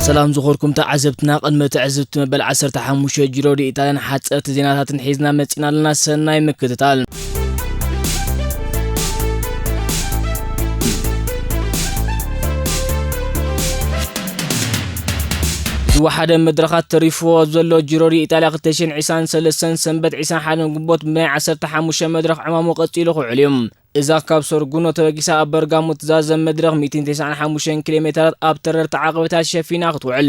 ሰላም ዝኾርኩም ተዓዘብትና፣ ቅድሚ ትዕዝብቲ መበል ዓሰርተ ሓሙሽተ ጂሮ ዲ ኢጣልያን ሓጸርቲ ዜናታትን ሒዝና መጺና ኣለና። ሰናይ ምክትታል። ዝወሓደ መድረኻት ተሪፍዎ ዘሎ ጂሮ ዲ ኢጣልያ ክልተ ሽሕን ዕስራን ሰለስተን ሰንበት ዕስራን ሓደን ግንቦት ብናይ ዓሰርተ ሓሙሽተ መድረኽ ዕማሙ ቀጺሉ ክውዕል እዩ። እዛ ካብ ሶርጉኖ ተበጊሳ ኣብ በርጋሞ ትዛዘም መድረኽ ሚእትን ተስዓን ሓሙሽተን ኪሎ ሜተራት ኣብ ተረርቲ ዓቐበታት ሸፊና ክትውዕል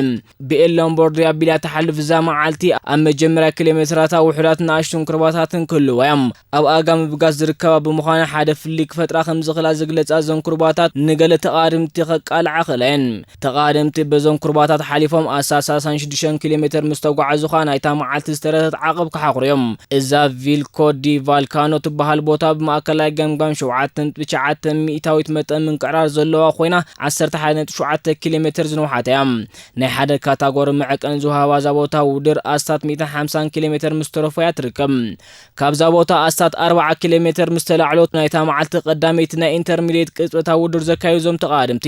ብኤል ሎምቦርዲ ኣቢላ ትሓልፍ። እዛ መዓልቲ ኣብ መጀመርያ ኪሎ ሜተራታ ውሑዳት ንኣሽቱን ኩርባታትን ክህልዋ እዮም። ኣብ ኣጋ ምብጋስ ዝርከባ ብምዃኑ ሓደ ፍልልይ ክፈጥራ ከም ዝኽእላ ዝግለጻ እዘን ኩርባታት ንገለ ተቓድምቲ ከቃልዓ ክእላ እየን። ተቓደምቲ በዞም ኩርባታት ሓሊፎም ኣስታት ሰላሳን ሽዱሽተን ኪሎ ሜተር ምስ ተጓዓዙ ኸኣ ናይታ መዓልቲ ዝተረተት ዓቐብ ክሓኹሩ እዮም። እዛ ቪልኮ ዲ ቫልካኖ ትበሃል ቦታ ብማእከላይ ገምጋም ሸውዓተ ነጥቢ ትሽዓተ ሚእታዊት መጠን ምንቅዕራር ዘለዋ ኮይና ዓሰርተ ሓደ ነጥቢ ሸውዓተ ኪሎ ሜተር ዝንውሓት እያ። ናይ ሓደ ካታጎሪ መዐቀኒ ዝወሃባ እዛ ቦታ ውድድር ኣስታት ሚእትን ሓምሳን ኪሎ ሜተር ምስ ተረፎ እያ ትርከብ። ካብዛ ቦታ ኣስታት ኣርብዓ ኪሎ ሜተር ምስ ተላዕሎ ናይታ መዓልቲ ቀዳመይቲ ናይ ኢንተርሚድየት ቅጽበታዊ ውድድር ዘካየዱ እዞም ተቓደምቲ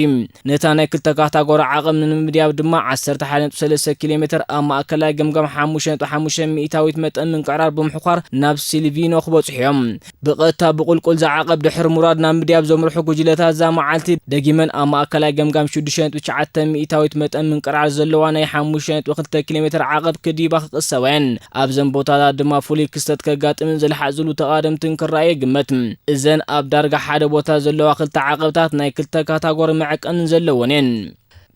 ነታ ናይ ክልተ ካታጎሪ ዓቐብ ንምምድያብ ድማ ዓሰርተ ሓደ ነጥቢ ሰለስተ ኪሎ ሜተር ኣብ ማእከላይ ገምጋም ሓሙሽተ ነጥቢ ሓሙሽተ ሚእታዊት መጠን ምንቅዕራር ብምሕኳር ናብ ሲልቪኖ ክበጽሑ እዮም። ብቐጥታ ብቁልቁል ዝዓቐብ ድሕሪ ሙራድ ናብ ምድያብ ዘምርሑ ጉጅለታት እዛ መዓልቲ ደጊመን ኣብ ማእከላይ ገምጋም ሽዱሽተ ነጥቢ ትሽዓተ ሚእታዊት መጠን ምንቅርዓር ዘለዋ ናይ ሓሙሽተ ነጥቢ ክልተ ኪሎ ሜተር ዓቐብ ክድይባ ክቕሰባ እየን። ኣብዘን ቦታታት ድማ ፍሉይ ክስተት ከጋጥምን ዝለሓጽ ዝብሉ ተቓደምትን ክረኣዩ ይግመት። እዘን ኣብ ዳርጋ ሓደ ቦታ ዘለዋ ክልተ ዓቐብታት ናይ ክልተ ካታጎሪ መዐቀንን ዘለወን እየን።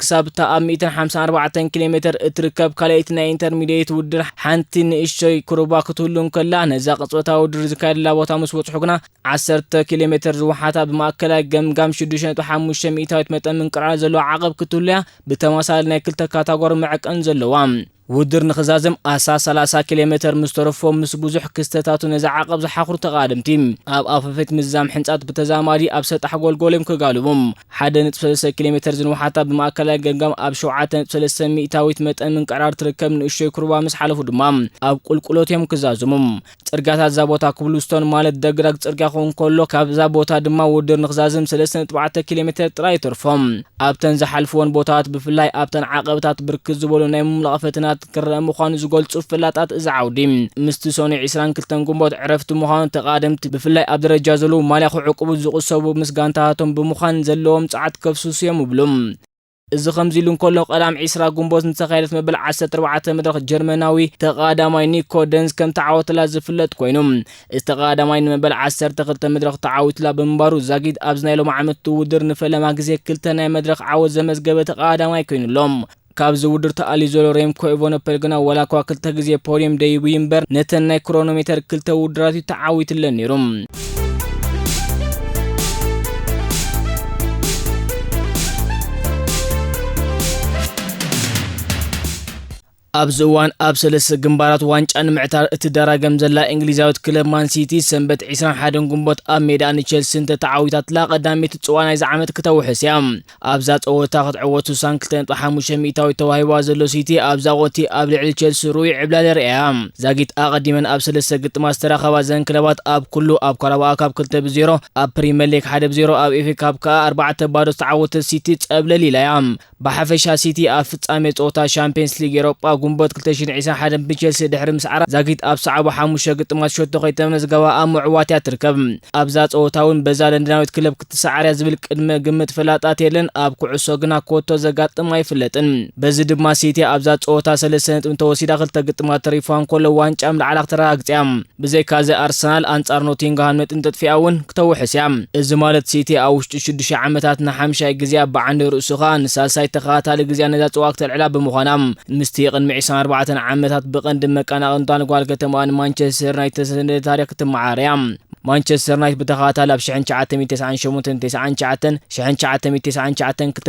ክሳብ እታ ኣብ ሚእትን ሓምሳን ኣርባዕተን ኪሎ ሜተር እትርከብ ካልኣይቲ ናይ ኢንተርሚድየት ውድድር ሓንቲ ንእሽቶይ ኩርባ ክትህሉ እንከላ፣ ነዛ ቅጽበታዊ ውድድር ዝካየደላ ቦታ ምስ በጽሑ ግና ዓሰርተ ኪሎ ሜተር ዝወሓታ ብማእከላይ ገምጋም ሽዱሽተ ነጥቢ ሓሙሽተ ሚእታዊት መጠን ምንቅርዓር ዘለዋ ዓቐብ ክትህሉያ ብተመሳሳሊ ናይ ክልተ ካታጎሪ መዐቀኒ ዘለዋ። ውድድር ንኽዛዘም ኣስታት ሰላሳ ኪሎ ሜተር ምስ ተረፎ፣ ምስ ብዙሕ ክስተታቱ ነዚ ዓቐብ ዝሓኽሩ ተቓደምቲ ኣብ ኣፈፌት ምዝዛም ሕንጻት ብተዛማዲ ኣብ ሰጣሕ ጎልጎል እዮም ክጋልቡ። ሓደ ነጥቢ ሰለስተ ኪሎ ሜተር ዝንውሓታ ብማእከላይ ገምጋም ኣብ ሸውዓተ ነጥቢ ሰለስተ ሚእታዊት መጠን ምንቅዕራር ትርከብ ንእሽቶይ ኩርባ ምስ ሓለፉ ድማ ኣብ ቁልቁሎት እዮም ክዛዝሙ። ጽርግያታት እዛ ቦታ ክብልስቶን ማለት ደግዳግ ጽርግያ ክኸውን ከሎ፣ ካብዛ ቦታ ድማ ውድድር ንኽዛዝም ሰለስተ ነጥቢ ኣርባዕተ ኪሎ ሜተር ጥራይ ይተርፎ። ኣብተን ዝሓልፍወን ቦታታት ብፍላይ ኣብተን ዓቐብታት ብርክት ዝበሉ ናይ ምምላቕ ፈተናት ክረአ ምዃኑ ዝገልጹ ፍላጣት እዚ ዓውዲ፣ ምስቲ ሰኑይ ዕስራን ክልተን ግንቦት ዕረፍቲ ምዃኑ ተቓደምቲ ብፍላይ ኣብ ደረጃ ዘለዉ ማልያ ክዕቅቡ ዝቕሰቡ ምስ ጋንታታቶም ብምዃን ዘለዎም ጸዓት ከፍስሱ እዮም ይብሉ። እዚ ከምዚ ኢሉ እንከሎ፣ ቀዳም ዕስራ ግንቦት ንዝተኻየደት መበል ዓሰርተ ኣርባዕተ መድረኽ ጀርመናዊ ተቓዳማይ ኒኮ ደንስ ከም ተዓወተላ ዝፍለጥ ኮይኑ፣ እዚ ተቓዳማይ ንመበል ዓሰርተ ክልተ መድረኽ ተዓዊትላ ብምንባሩ፣ ዛጊት ኣብዚ ናይ ሎሚ ዓመት ውድድር ንፈለማ ግዜ ክልተ ናይ መድረኽ ዓወት ዘመዝገበ ተቓዳማይ ኮይኑ ኣሎ። ካብዚ ውድድር ተኣልዩ ዘሎ ሬምኮ ኢቨኖፐል ግና፣ ዋላ እኳ ክልተ ግዜ ፖድየም ደይቡ ይንበር፣ ነተን ናይ ክሮኖሜተር ክልተ ውድድራት እዩ ተዓዊትለን ነይሩ። ኣብዚ እዋን ኣብ ሰለስተ ግንባራት ዋንጫ ንምዕታር እትደራገም ዘላ እንግሊዛዊት ክለብ ማን ሲቲ፣ ሰንበት ዕስራን ሓደን ግንቦት ኣብ ሜዳ ንቸልሲ እንተተዓዊታትላ፣ ቀዳመይቲ ጽዋ ናይዚ ዓመት ክተውሕስ እያ። ኣብዛ ጸወታ ክትዕወት ስሳን ክልተ ነጥቢ ሓሙሽተ ሚእታዊት ተዋሂባ ዘሎ ሲቲ፣ ኣብዛ ወቕቲ ኣብ ልዕሊ ቸልሲ ርኡይ ዕብላል የርእያ። ዛጊት ኣቐዲመን ኣብ ሰለስተ ግጥማት ዝተራኸባ እዘን ክለባት፣ ኣብ ኩሉ ኣብ ካራባኦ ካፕ ክልተ ብዜሮ፣ ኣብ ፕሪመር ሊግ ሓደ ብዜሮ፣ ኣብ ኤፍ ኤ ካፕ ከኣ ኣርባዕተ ባዶ ዝተዓወተት ሲቲ ጸብለል ኢላ እያ። ብሓፈሻ ሲቲ ኣብ ፍጻሜ ጸወታ ሻምፕዮንስ ሊግ ኤሮጳ ግንቦት ክልተ ሽሕን ዕስራን ሓደን ብቸልሲ ድሕሪ ምስዓራ፣ ዛጊት ኣብ ዝሰዓቡ ሓሙሽተ ግጥማት ሸቶ ከይተመዝገባ ኣብ ምዕዋት እያ ትርከብ። ኣብዛ ጸወታ እውን በዛ ለንደናዊት ክለብ ክትሰዓር እያ ዝብል ቅድመ ግምት ፍላጣት የለን። ኣብ ኩዕሶ ግና ኮቶ ዘጋጥም ኣይፍለጥን። በዚ ድማ ሲቲ ኣብዛ ጸወታ ሰለስተ ነጥቢ እንተወሲዳ፣ ክልተ ግጥማት ተሪፋ እንከሎ ዋንጫ ምልዓላ ክተረጋግጽ እያ። ብዘይካዚ ኣርሰናል ኣንጻር ኖቲንግሃም ነጥቢ እንተጥፊኣ እውን ክተውሕስ እያ። እዚ ማለት ሲቲ ኣብ ውሽጢ ሽዱሽተ ዓመታት ንሓምሻይ ግዜኣ ብዓንዲ ርእሱ ኸኣ ንሳልሳይ ተኸታታሊ ግዜኣ ነዛ ጽዋ ክተልዕላ ብምዃና፣ ምስቲ ቅድሚ ዕስራን ኣርባዕተን ዓመታት ብቐንዲ መቀናቕንታ ንጓል ከተማኣ ንማንቸስተር ዩናይትድ ዝተሰነደ ታሪኽ ክትመዓር እያ። ማንቸስተር ዩናይትድ ብተኸታታሊ ኣብ ሽሕን ትሽዓተ ሚእትን ተስዓን ሸሞንተን፣ ተስዓን ትሽዓተን፣ ሽሕን ትሽዓተ ሚእትን ተስዓን ትሽዓተን፣ ክልተ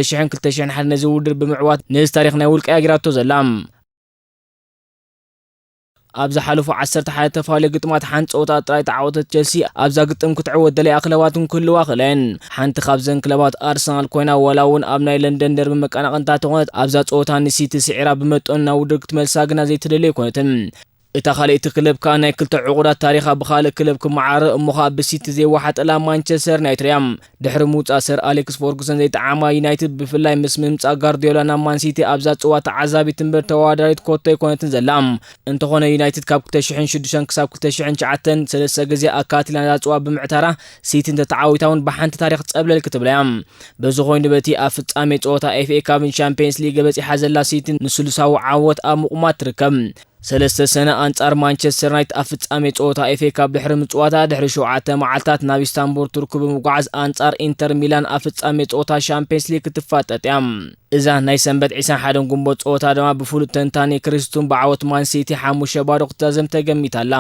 ሽሕን ክልተ ሽሕን ሓደን ነዚ ውድድር ብምዕዋት ነዚ ታሪኽ ናይ ውልቃ እያ ጌራቶ ዘላ። ኣብ ዝሓለፉ ዓሰርተ ሓደ ተፋለዩ ግጥማት ሓንቲ ጸወታ ጥራይ ተዓወተት ቸልሲ፣ ኣብዛ ግጥም ክትዕወት ደለያ ክለባት እውን ክህልዋ ክእላ እየን። ሓንቲ ካብዘን ክለባት ኣርሰናል ኮይና፣ ዋላ እውን ኣብ ናይ ለንደን ደርቢ መቀናቕንታ ተኾነት፣ ኣብዛ ጸወታ ንሲቲ ስዒራ ብመጠኑ ናብ ውድድር ክትመልሳ ግና ዘይትደሊ ኣይኮነትን። እታ ካልኣይቲ ክለብ ከኣ ናይ ክልተ ዕቑዳት ታሪኻ ብኻልእ ክለብ ክመዓረ እሞ ኸኣ ብሲቲ ዘይወሓጠላ ማንቸስተር ዩናይትድ እያ። ድሕሪ ምውጻእ ሰር ኣሌክስ ፎርጉሰን ዘይጠዓማ ዩናይትድ፣ ብፍላይ ምስ ምምጻእ ጋርዲዮላ ናብ ማን ሲቲ፣ ኣብዛ ጽዋ ተዓዛቢት እምበር ተወዳዳሪት ኮቶ ኣይኮነትን ዘላ። እንተኾነ ዩናይትድ ካብ ክልተ ሽሕን ሽዱሽተን ክሳብ ክልተ ሽሕን ትሽዓተን ሰለስተ ግዜ ኣካቲላ ነዛ ጽዋ ብምዕታራ፣ ሲቲ እንተተዓዊታ እውን ብሓንቲ ታሪኽ ጸብለል ክትብላ እያ። በዚ ኮይኑ በቲ ኣብ ፍጻሜ ጸወታ ኤፍ ኤ ካፕን ቻምፒየንስ ሊግ በጺሓ ዘላ ሲቲ ንስሉሳዊ ዓወት ኣብ ምቑማት ትርከብ። ሰለስተ ሰነ ኣንጻር ማንቸስተር ዩናይትድ ኣብ ፍጻሜ ጸወታ ኤፍ ኤ ካፕ ድሕሪ ምጽዋታ፣ ድሕሪ ሸውዓተ መዓልታት ናብ ኢስታንቡል ቱርክ ብምጉዓዝ ኣንጻር ኢንተር ሚላን ኣብ ፍጻሜ ጸወታ ሻምፒየንስ ሊግ ክትፋጠጥ እያ። እዛ ናይ ሰንበት ዒስራን ሓደን ግንቦት ጸወታ ድማ ብፍሉጥ ተንታኒ ክሪስቱን ብዓወት ማን ሲቲ ሓሙሽተ ባዶ ክትዛዘም ተገሚታ ኣላ።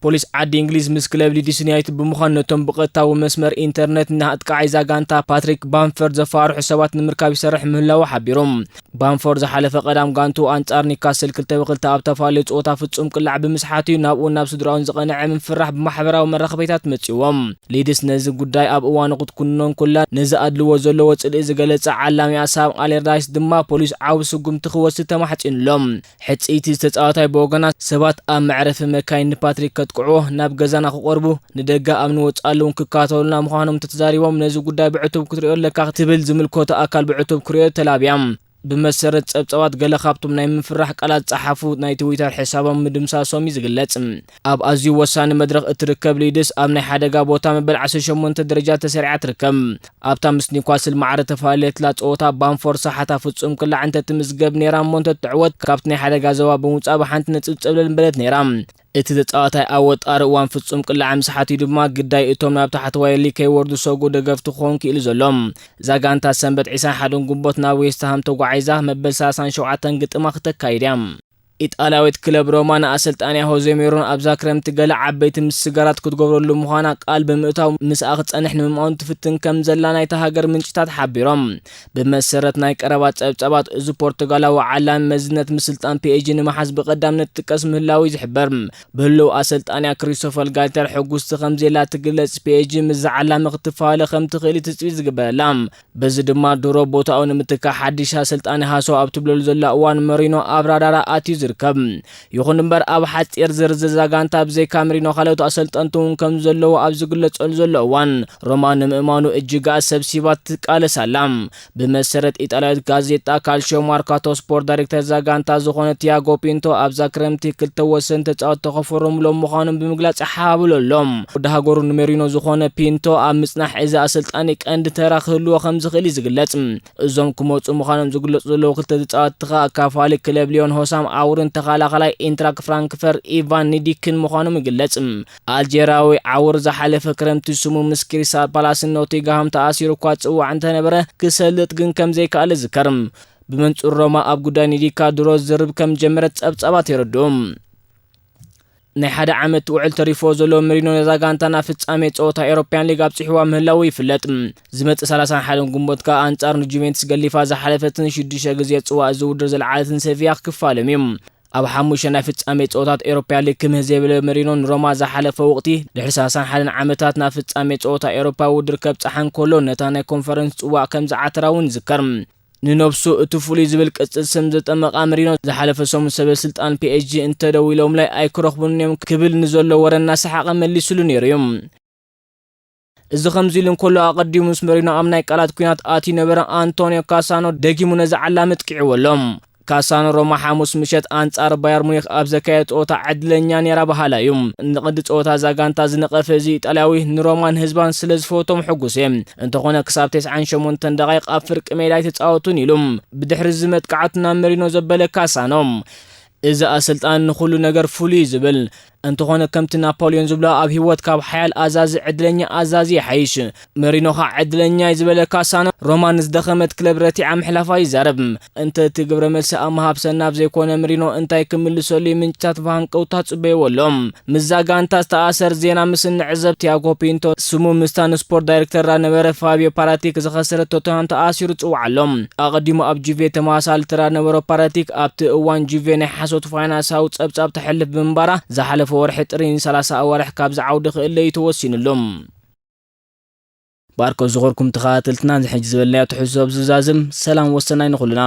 ፖሊስ ዓዲ እንግሊዝ ምስ ክለብ ሊድስ ዩናይትድ ብምዃን ነቶም ብቐጥታዊ መስመር ኢንተርነት እናኣጥቃዐ እዛ ጋንታ ፓትሪክ ባምፈርድ ዘፋርሑ ሰባት ንምርካብ ይሰርሕ ምህላዉ ሓቢሮም። ባምፎርድ ዝሓለፈ ቀዳም ጋንቱ ኣንጻር ኒውካስል ክልተ ብክልተ ኣብ ተፋለዩ ጸወታ ፍጹም ቅላዕ ብምስሓቱ እዩ ናብኡ ናብ ስድራኡን ዝቐንዐ ምፍራሕ ብማሕበራዊ መራኸቢታት መጺዎም። ሊድስ ነዚ ጉዳይ ኣብ እዋኑ ክትኩንኖ እንኩላ፣ ነዚ ኣድልዎ ዘለዎ ጽልኢ ዝገለጸ ዓላሚኣ ሳም ኣሌርዳይስ ድማ ፖሊስ ዓቢ ስጉምቲ ክወስድ ተማሕጺኑሎም። ሕጽይቲ ዝተጻወታይ ብወገና ሰባት ኣብ መዕረፊ መካይን ንፓትሪክ ከጥቅዕዎ ናብ ገዛና ክቐርቡ ንደገ ኣብ ንወጽኣሉ እውን ክከታተሉና ምዃኖም ተተዛሪቦም፣ ነዚ ጉዳይ ብዕቱብ ክትሪኦ ኣለካ ትብል ዝምልከቶ ኣካል ብዕቱብ ክሪኦ ተላብያ። ብመሰረት ጸብጻባት፣ ገለ ካብቶም ናይ ምፍራሕ ቃላት ጸሓፉ ናይ ትዊተር ሕሳቦም ምድምሳሶም እዩ ዝግለጽ። ኣብ ኣዝዩ ወሳኒ መድረኽ እትርከብ ሊድስ ኣብ ናይ ሓደጋ ቦታ መበል ዓሰርተ ሸሞንተ ደረጃ ተሰሪዓ ትርከብ። ኣብታ ምስ ኒውካስል ማዕረ ተፈላለየትላ ጸወታ ባምፎርድ ሰሓታ ፍጹም ክላዕ እንተትምዝገብ ነይራ እሞ እንተትዕወት ካብቲ ናይ ሓደጋ ዞባ ብምውጻእ ብሓንቲ ነጥቢ ጸብለል ምበለት ነይራ። እቲ ተጻዋታይ ኣብ ወጣሪ እዋን ፍጹም ቅላዕ ምስሓቱ እዩ ድማ ግዳይ እቶም ናብ ታሕተዋይ ሊግ ከይወርዱ ዝሰግኡ ደገፍቲ ክኸውን ክኢሉ ዘሎ። እዛ ጋንታ ሰንበት ዒስራን ሓደን ግንቦት ናብ ዌስትሃም ተጓዒዛ መበል ሰላሳን ሸውዓተን ግጥማ ክተካይድ እያ። ኢጣልያዊት ክለብ ሮማ ንኣሰልጣንያ ሆዜ ሞሪኖ ኣብዛ ክረምቲ ገለ ዓበይቲ ምስግጋራት ክትገብረሉ ምዃና ቃል ብምእታው ምስኣ ክጸንሕ ንምምኣውን ትፍትን ከም ዘላ ናይታ ሃገር ምንጭታት ሓቢሮም። ብመሰረት ናይ ቀረባ ጸብጻባት፣ እዚ ፖርቱጋላዊ ዓላሚ መዝነት ምስልጣን ፒ ኤስ ጂ ንምሓዝ ብቐዳምነት ትጥቀስ ምህላው እዩ ዝሕበር። ብህልው ኣሰልጣንያ ክሪስቶፈር ጋልተር ሕጉስቲ ከም ዘላ ትግለጽ፣ ፒ ኤስ ጂ ምስዚ ዓላሚ ክትፋለ ከም ትኽእል እዩ ትጽቢት ዝግበረላ። በዚ ድማ ድሮ ቦታኡ ንምትካእ ሓድሽ ኣሰልጣኒ ሃሶ ኣብ ትብለሉ ዘላ እዋን፣ መሪኖ ኣብ ራዳራ ኣትዩ ዝርከብ። ይኹን እምበር፣ ኣብ ሓጺር ዝርዝር እዛ ጋንታ ብዘይካ መሪኖ ካልኦት ኣሰልጠንቲ እውን ከም ዘለዉ ኣብ ዝግለጸሉ ዘሎ እዋን፣ ሮማ ንምእማኑ እጅግኣ ሰብሲባ ትቃለስ ኣላ። ብመሰረት ኢጣልያዊት ጋዜጣ ካልሽዮ ማርካቶ፣ ስፖርት ዳይሬክተር እዛ ጋንታ ዝኾነ ቲያጎ ፒንቶ ኣብዛ ክረምቲ ክልተ ወሰንቲ ተጻወትቲ ከፈርሙሎም ምዃኖም ብምግላጽ ይሓባብሎ ኣሎ። ወዲ ሃገሩ ንመሪኖ ዝኾነ ፒንቶ ኣብ ምጽናሕ እዚ ኣሰልጣኒ ቀንዲ ተራ ክህልዎ ከም ዝኽእል እዩ ዝግለጽ። እዞም ክመጹ ምዃኖም ዝግለጹ ዘለዉ ክልተ ተጻወትቲ ከኣ ካፋሊ ክለብ ሊዮን ሆሳም ዓውርን ተኸላኻላይ ኢንትራክ ፍራንክፈር ኢቫን ኒዲክን ምዃኖም ይግለጽ። ኣልጀርያዊ ዓውር ዝሓለፈ ክረምቲ ስሙ ምስ ክሪስታል ፓላስን ኖቲንግሃም ተኣሲሩ እኳ ዝጽዋዕ እንተነበረ፣ ክሰልጥ ግን ከም ዘይከኣለ ይዝከር። ብመንጽር ሮማ ኣብ ጉዳይ ኒዲካ ድሮ ዝርርብ ከም ጀመረት ጸብጻባት የረድኡ። ናይ ሓደ ዓመት ውዕል ተሪፎ ዘሎ መሪኖ ነዛ ጋንታ ናብ ፍጻሜ ጸወታ ኤሮፕያን ሊግ ኣብጺሕዋ ምህላዉ ይፍለጥ። ዝመጽእ ሰላሳን ሓደን ግንቦት ከኣ ኣንጻር ንጁቬንትስ ገሊፋ ዝሓለፈትን ሽዱሽተ ግዜ ጽዋእ እዚ ውድድር ዝለዓለትን ሰቪያ ክፋለም እዩ። ኣብ ሓሙሽተ ናይ ፍጻሜ ጸወታት ኤሮፓ ሊግ ክምህ ዘይበለ መሪኖ ንሮማ ዝሓለፈ ወቕቲ ድሕሪ ሰላሳን ሓደን ዓመታት ናብ ፍጻሜ ጸወታ ኤሮፓ ውድድር ከብጽሓ እንከሎ ነታ ናይ ኮንፈረንስ ጽዋእ ከም ዝዓተራ እውን ይዝከር። ንነብሱ እቲ ፍሉይ ዝብል ቅጽል ስም ዘጠመቓ መሪኖ ዝሓለፈ ሰሙን ሰበ ስልጣን ፒ ኤስ ጂ እንተደዊሎምለይ ኣይክረኽቡን እዮም ክብል ንዘሎ ወረ እናሰሓቐ መሊሱሉ ነይሩ እዩ። እዚ ከምዚ ኢሉ እንከሎ ኣቐዲሙ ምስ መሪኖ ኣብ ናይ ቃላት ኲናት ኣትዩ ነበረ ኣንቶንዮ ካሳኖ ደጊሙ ነዚ ዓላሚ ኣጥቂዕዎ ኣሎ። ካሳኖ ሮማ ሓሙስ ምሸት ኣንጻር ባየር ሙኒክ ኣብ ዘካየደ ጸወታ ዕድለኛ ነይራ በሃላይ እዩ። ንቕዲ ጸወታ እዛ ጋንታ ዝነቐፈ እዚ ኢጣልያዊ ንሮማን ህዝባን ስለ ዝፈቶም ሕጉስ እየ። እንተኾነ ክሳብ ተስዓን ሸሞንተን ደቓይቕ ኣብ ፍርቂ ሜዳ ኣይተጻወቱን ኢሉ። ብድሕሪ እዚ መጥቃዕቱ ናብ መሪኖ ዘበለ ካሳኖ፣ እዚ ኣሰልጣኒ ንኹሉ ነገር ፍሉይ እዩ ዝብል። እንተኾነ ከምቲ ናፖልዮን ዝብሎ ኣብ ህይወት ካብ ሓያል ኣዛዚ ዕድለኛ ኣዛዚ ይሓይሽ። መሪኖ ኸዓ ዕድለኛ እዩ ዝበለ ካሳኖ ሮማ ንዝደኸመት ክለብ ረቲዓ ምሕላፋ ይዛረብ። እንተ እቲ ግብረ መልሲ ኣብ ምሃብ ሰናፍ ዘይኮነ መሪኖ እንታይ ክምልሰሉ እዩ ምንጭታት ብሃንቀውታ ጽበይዎ ኣሎ። ምስዛ ጋንታ ዝተኣሰር ዜና ምስ እንዕዘብ ቲያጎ ፒንቶ ስሙ ምስታ ንስፖርት ዳይሬክተራ ነበረ ፋቢዮ ፓራቲክ ዝኸሰረ ቶተንሃም ተኣሲሩ ጽዋዕ ኣሎ። ኣቐዲሙ ኣብ ጁቬ ተመሳሳሊ ተራ ነበሮ ፓራቲክ ኣብቲ እዋን ጁቬ ናይ ሓሶት ፋይናንሳዊ ጸብጻብ ተሕልፍ ብምንባራ ዝሓለፈ ወርሒ ጥሪ ንሰላሳ ኣዋርሕ ካብዚ ዓውዲ ክእለ እዩ ተወሲኑሉ። ባርኮ ዝኾርኩም ተኸታተልትና ንሕጂ ዝበልናዮ ትሕዝቶ ኣብ ዝዛዝም ሰላም ወሰናይ ንኹልና።